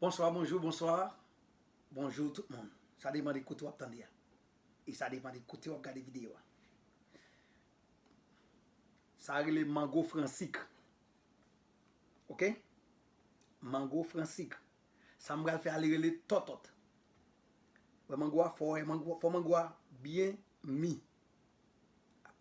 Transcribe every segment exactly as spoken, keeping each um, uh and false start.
Bonswa, bonjou, bonswa. Bonjou tout moun. Sa depann de kote w ap tande a. E sa depann de kote w ap gade videyo a. Sa rele mango fransik. Oke? Mango fransik. Sa m pral fè a, li rele tòtòt. Wè mango a, fò wè mango, fò mango a byen mi.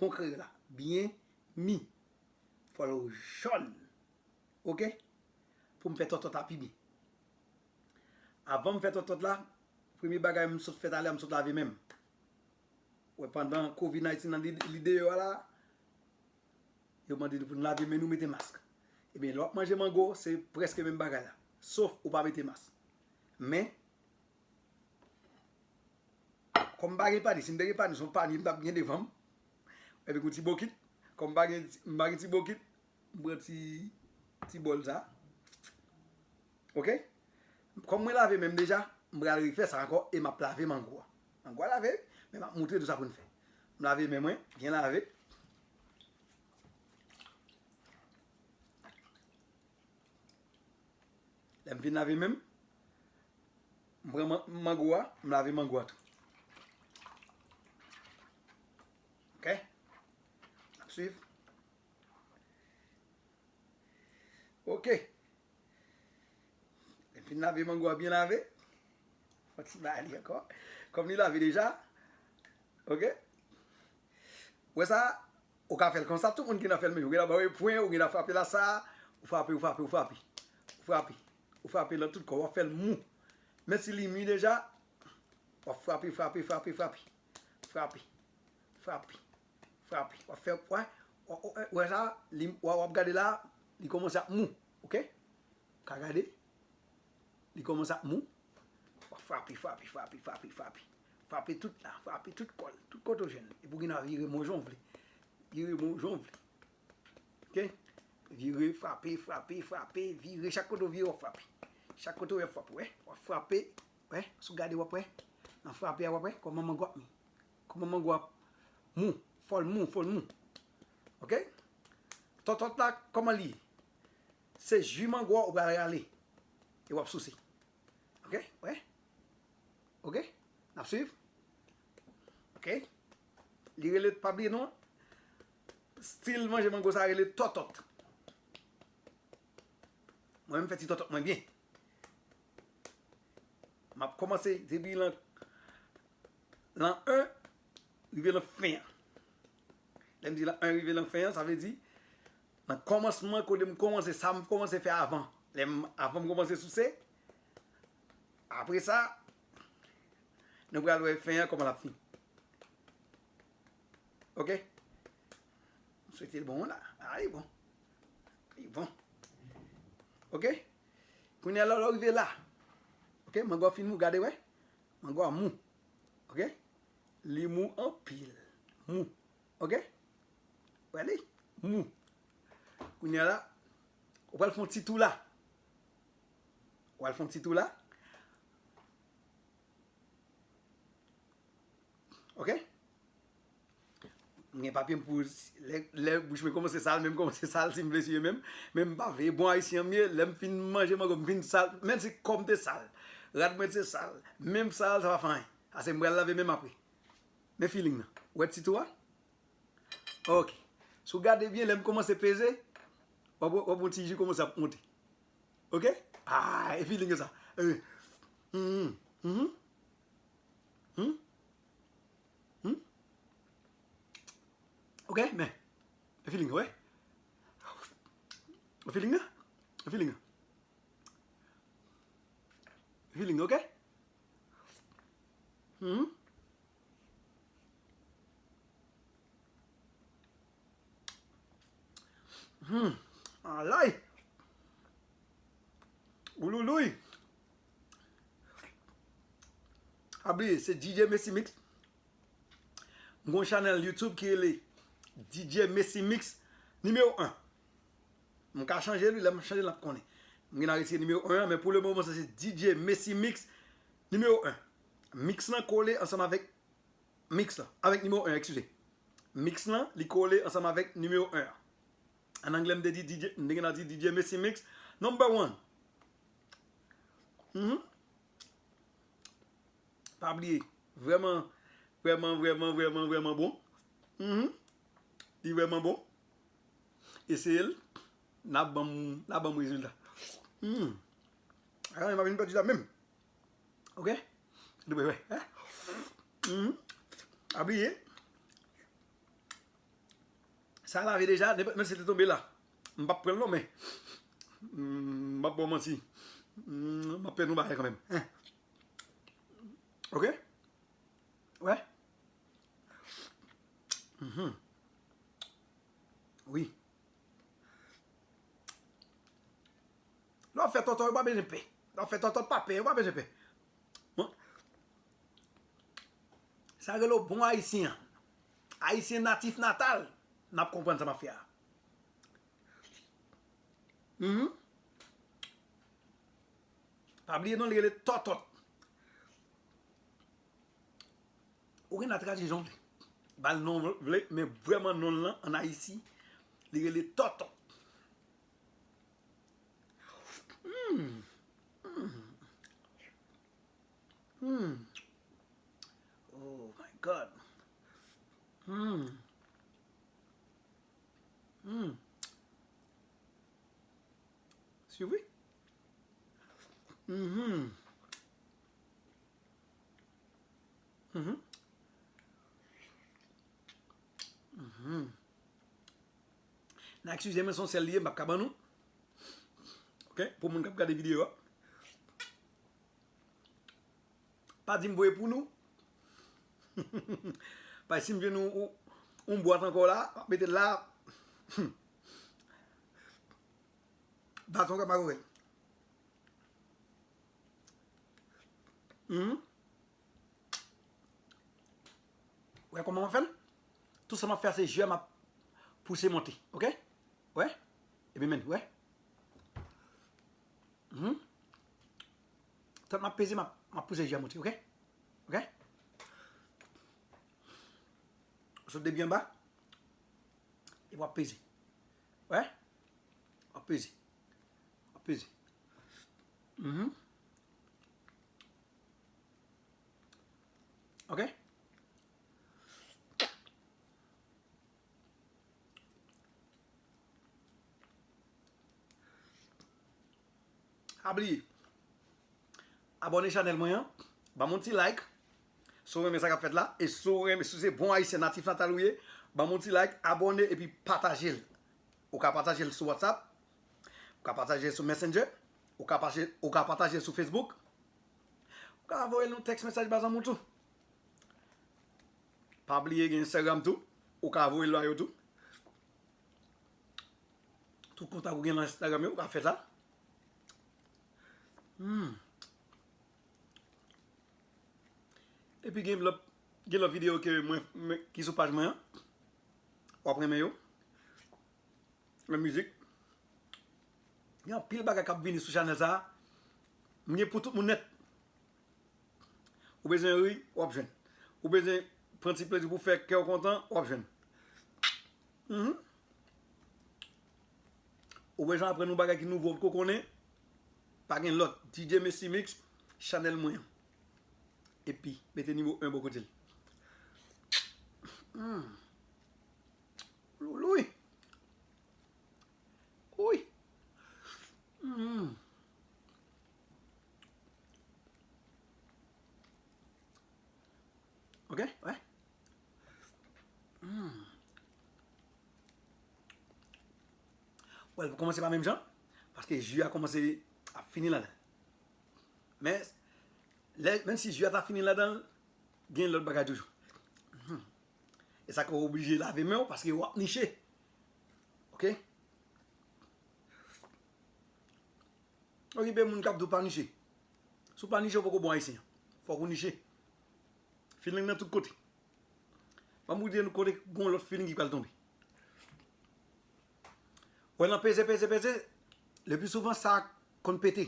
Bon kreyòl la, byen mi. Fò l jòn. Oke? Pou m fè tòtòt la pi byen. Avan m fè tòtòt la, premye bagay m sot fè talè a, m sot lave men m. Wè, pandan covid nineteen nan li, li deyò a la, yo mande nou pou n lave men nou, mete mask. Ebyen, lè w ap manje mango, se prèske menm bagay la. Sof ou pa mete mask. Men, kòm m pa gen panye, si m te gen panye, se yon panye m t ap gen devan m. Epi yon ti bokit. Kòm m pa gen, m pa gen ti bokit, m pran ti, ti bòl sa. Oke? Kòm mwen lave men m deja, m pral refè sa ankò e m ap lave mango a. Mango a lave, men m ap montre nou sa pou n fè. M lave men mwen, byen lave. Lè m fin lave men m, m pran man-, mango a, m lave mango a tou. Oke? N ap swiv. Oke. Lè m fin lave mango a byen lave, fò ti ba li ankò. Kòm li lave deja, oke? Wè sa, ou ka fè l konsa, tout moun gen dwa fè l menm. Ou gen dwa ba w pwen, ou gen dwa frape la sa, ou frape, ou frape, ou frape. Ou frape, ou frape nan tout kò, w ap fè l mou. Men si li mi deja, w ap frape, frape, frape, frape. Frape, frape, frape. W ap fè, wè, w, w, wè sa, li, w, w ap gade la, li kòmanse ap mou, oke? Ka gade, li kòmanse ap mou. W ap frape, frape, frape, frape, frape. Frape tout la, frape tout kò l, tout kote w jwenn. Epi w gen dwa vire men w jan w vle. Vire men w jan w vle. Oke? Vire, frape, frape, frape, vire. Chak kote w vire, w ap frape. Chak kote w ye, w ap frape, wè. W ap frape, wè. Si w gade, w ap wè. Nan frape a, w ap wè kòman mango ap mi. Kòman mango ap mou. Fò l mou, fò l mou. Oke? Tòtòt la, kòman li ye? Se ji mango a ou pral rale. E w ap souse. Oke? Wè? Oke? N ap swiv? Oke? Li rele, pa bliye non. Stil manje mango sa rele tòtòt. Mwen menm fè ti tòtòt mwen byen. M ap kòmanse depi lan, lan en, rive lan fen an. Lè m di lan en rive lan fen an, sa vle di, nan kòmansman, kote m kòmanse, sa m kòmanse fè avan. Lè m, avan m kòmanse souse, apre sa, nou pral wè fen an kòman l ap fin. Oke? M swete l bon la. A, li bon. Li bon. Oke? Kounye a la, lè w rive la. Oke? Mango a fin mou, gade, wè. Mango a mou. Oke? Li mou anpil. Mou. Oke? Wè li? Mou. Kounye a la, ou pral fè yon ti tou la. Ou pral fè yon ti tou la. Oke? M gen papye m pou, lè, lè bouch mwen kòmanse sal, men m kòmanse sal, si m vle siye men m, men m pa vle, bon ayisyen m ye, lè m fin manje mango, m fin sal, menm si kò m te sal, rad mwen te sal, men m sal, sa pa fè anyen. Ase m pral lave men m apre. Men feeling nan. Ou wè ti tou a? Oke. Si w gade byen, lè m kòmanse peze, w ap, w ap wè yon ti ji kòmanse ap monte. Oke? Ah, e feeling sa. Eh. Hmm. Hmm. Hmm. Hmm. Oke, men. E feeling, wè. E feeling, e feeling. E feeling, oke? Hmm. Hmm. Alay. Oulouloui. Pa bliye, se D J Messi Mix. M gon chanèl YouTube ki rele D J Messi Mix nimewo en. M ka chanje li, lè m chanje l ap konnen. M gen a retire nimewo en an, men pou le moman, sa se D J Messi Mix nimewo en. Mix lan kole ansanm avèk Mix lan, avèk nimewo en, eskize. Mix lan, li kole ansanm avèk nimewo en an. An anglè, m te di D J, m te gen nan di D J Messi Mix, number one. Mhm. Pa bliye, vrèman, vrèman, vrèman, vrèman, vrèman bon. Mhm. Li vrèman bon. Eseye l, n ap ban m, n ap ban m rezilta. Hmm. Atann, m ap vin pèdi la menm. Oke? Dwe, wè. Hein? Hmm. Pa bliye. Sa lave deja, nenpòt moun se te tonbe la. M p ap pran l non, men. Hmm, m p ap ba w manti. Hmm, m ap fè nou bagay kanmenm. Hein? Oke? Wè? Mhm. Wi. Lè w fè tòtòt, ou pa bezwen pè. Lè w fè tòtòt, pa pè, ou pa bezwen pè. Bon. Sa rele w bon ayisyen an. Ayisyen natif natal, n ap konprann sa m ap fè a. Mhm. Pa bliye non, li rele tòtòt. Ou gen dwa tradui jan w vle. Ba l non w vle, men vrèman non l lan ann Ayiti, li rele tòtòt. Hmm. Hmm. Hmm. Oh my God. Hmm. Hmm. Sivre? Mhm. Mhm. Mhm. N a eskize mwen, se yon sèl li ye, m p ap ka ban nou. Oke? Pou moun k ap gade videyo a. Pa di m voye pou nou. Paske si m jwenn yon, yon, yon bwat ankò la, m ap mete l la. Baton ka magoren. Mhm. Wè kòman m ap fè l? Tout sa m ap fè a se ji a m ap pouse monte, oke? Wè? Epi men, wè? Mhm. Tan m ap peze, m ap, m ap pouse ji a monte, oke? Oke? Sot depi anba. Epi w ap peze. Wè? W ap peze. W ap peze. Mhm. Oke? Pa bliye abòne chanèl mwen an, ban m yon ti like. Si w renmen sa k ap fèt la, e si w renmen, si w se bon ayisyen natif natal ou ye, ban m yon ti like, abòne epi pataje l. Ou ka pataje l sou WhatsApp, ou ka pataje l sou Messenger, ou ka pataje, ou ka pataje l sou Facebook, ou ka voye l yon tèks mesaj ba zanmi w tou. Pa bliye gen Instagram tou, ou ka voye l ba yo tou. Tout kontak ou gen nan Instagram yo, ou ka fè sa. Hmm. Epi gen lòt, gen lòt videyo ke mwen, mwen, ki sou paj mwen an. W ap renmen yo. Nan mizik. Gen anpil bagay k ap vini sou chanèl sa a. M gen pou tout moun nèt. Ou bezwen ri, w ap jwenn. Ou bezwen pran ti plezi pou fè kè w kontan, w ap jwenn. Mhm. Ou bezwen aprann yon bagay ki nouvo ou poko konnen, pa gen lòt. D J Messi Mix, chanèl mwen an. Epi, mete nimewo en bò kote l. Hmm. Louloui. Wi. Hmm. Ok, wè. Hmm. Wè, l kòmanse pa menm jan, paske ji a kòmanse ap fini ladan l. Men, lè, menm si ji a ta fini ladan l, gen lòt bagay toujou. Hmm. E sa ke w oblije lave men w, paske w ap niche. Ok? Okipe moun k ap di w pa niche. Si w pa niche, w poko bon ayisyen. Fòk ou niche. Feeling nan tout kote. Ban m di nou kote gon lòt feeling ki pral tonbe. Wè nan peze, peze, peze, le pli souvan sa konn pete.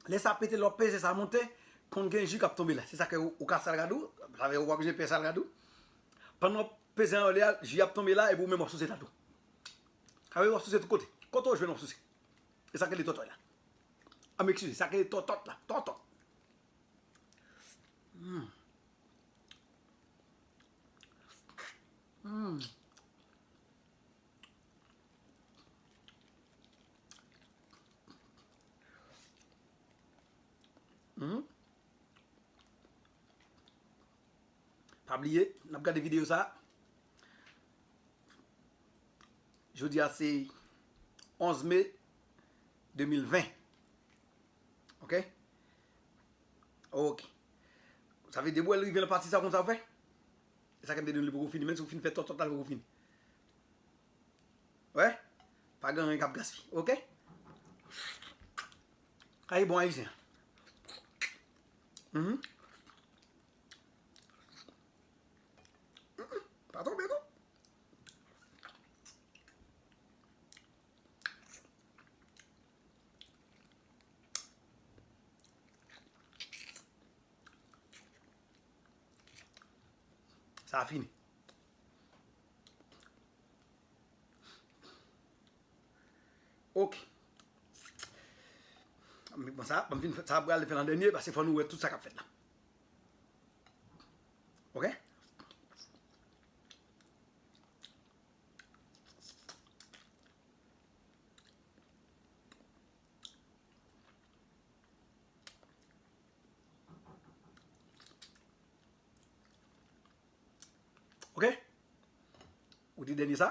Lè sa pete, lè w peze sa monte, konn gen ji k ap tonbe la. Se sa ke ou, ou ka sal rad ou, sa vle w pa bezwen pè sal rad ou. Pandan w ap peze anlè a, ji ap tonbe la, epi ou menm w ap souse tat ou. Sa vle w ap souse tout kote. Kote w jwenn w ap souse. E sa k rele tòtòy la. Ah, m eskize, sa k rele tòtòt la. Tòtòt. Mm. Mm. Mm. Pa bliye, n ap gade videyo sa. Jodi a se onz me de mil ven. Ok? Ok. Sa vle di, depi w rive nan pati sa, konn sa w fè? E sa ke m te di w, li poko fini. Menm si w fin fè tòtòt la, li poko fini. Wè? Pa gen anyen k ap gaspiye. Ok? Ay, bon ayisyen. Mhm. Mm-mm. Pa tonbe, non. Sa fini. Ok. Bon, sa, ban m fin fè, sa pral fè nan dènye, paske fò nou wè tout sa k ap fèt la. Ok? Ok? Ou di dènye sa?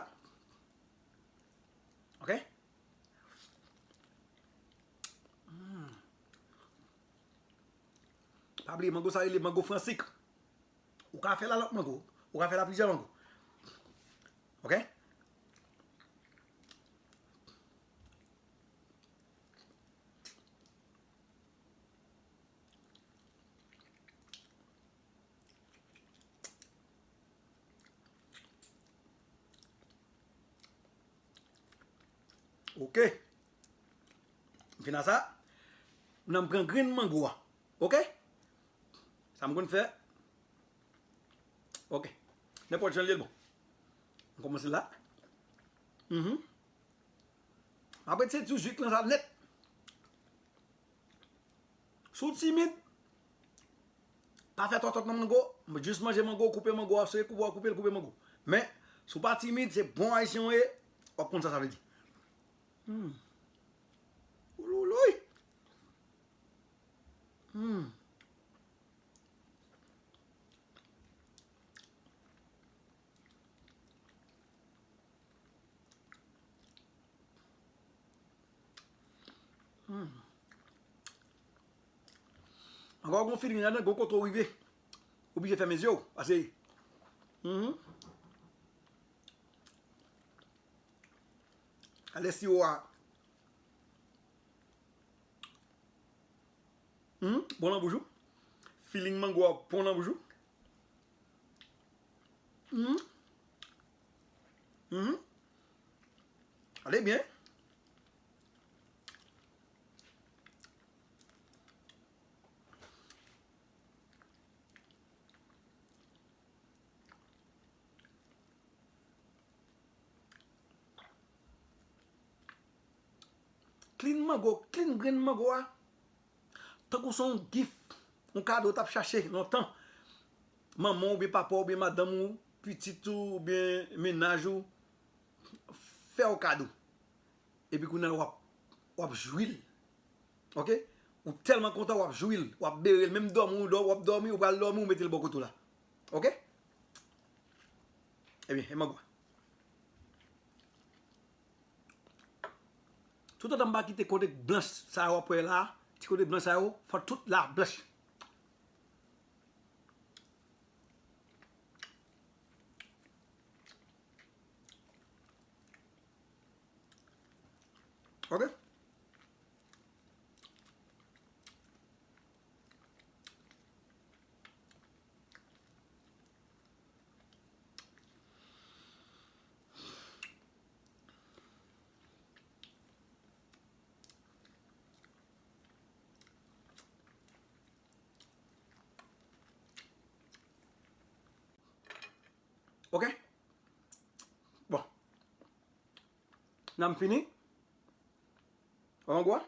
Ok? Mm. Pa bliye, mango sa rele mango fransik. Ou ka fè l a lòt mango. Ou ka fè l a plizyè mango. Ok? Ok. M fin a sa. Nan m pran grenn mango a. Ok? Sa m konn fè. Ok. Nenpòt jan l ye, l bon. M kòmanse la. Mhm. M ap retire ti jik lan sa nèt. Si w timid, pa fè tòtòt nan mango, jis manje mango, koupe mango a, se koupe w ap koupe l, koupe mango. Men, si w pa timid, se bon ayisyen w ye, w ap konn sa sa vle di. Hmm. Oulouloui. Hmm. Hmm. Ankò gon feeling ladan, gon kote w rive. Ou oblije fèmen zye w, paske, mhm. Alè siwo a. Hmm, bon nan bouch ou. Feeling mango a bon nan bouch ou. Hmm. Hmm. Ale byen. Clean mango, clean grenn mango a. Tankou se yon gift, yon kado w t ap chache lontan. Manman w oubyen papa w oubyen madanm ou, pitit ou oubyen mennaj ou fè w kado. Epi kounye a w ap, w ap jwi l. Ok? Ou tèlman kontan, w ap jwi l, w ap bere l. Menm dòmi, w dò-, w ap dòmi, ou pral dòmi, ou mete l bò kote w la. Ok? Ebyen, e mango a. Toutotan m pa kite kote blanch sa yo w ap wè la, ti kote blanch sa yo, fò tout la blanch. Ok? Ok? Bon. Nan m fini. Wè mango a?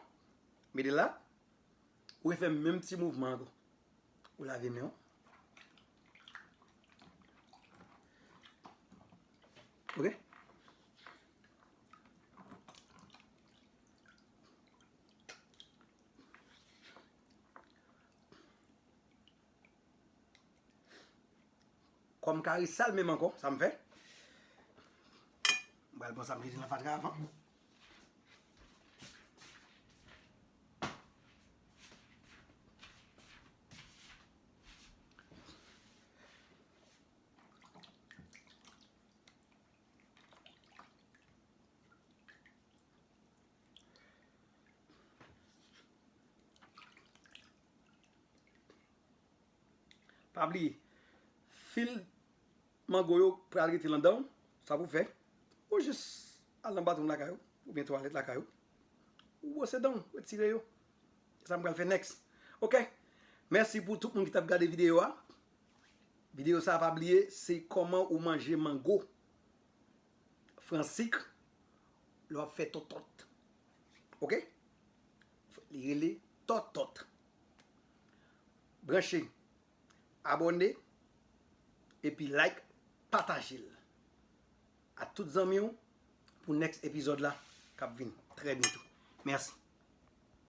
Mete l la. Ou refè menm ti mouvman ankò. Ou lave men w. Ok? Kòm kari sal menm ankò, sa m fè. M pral pran sa m jete nan fatra avan. Pa bliye, fil mango yo pral rete anndan w, sa pou fè, ou jis al nan batwoup lakay ou, oubyen twalèt lakay ou, ou bwose dan w, retire yo. E sa m pral fè next. Ok? Mèsi pou tout moun ki t ap gade videyo a. Videyo sa a, pa bliye, se kòman ou manje mango fransik lè w ap fè tòtòt. Ok? Li rele tòtòt. Branche, abòne, epi like, pataje l a tout zanmi w pou next epizòd la k ap vin trè byento. Mèsi.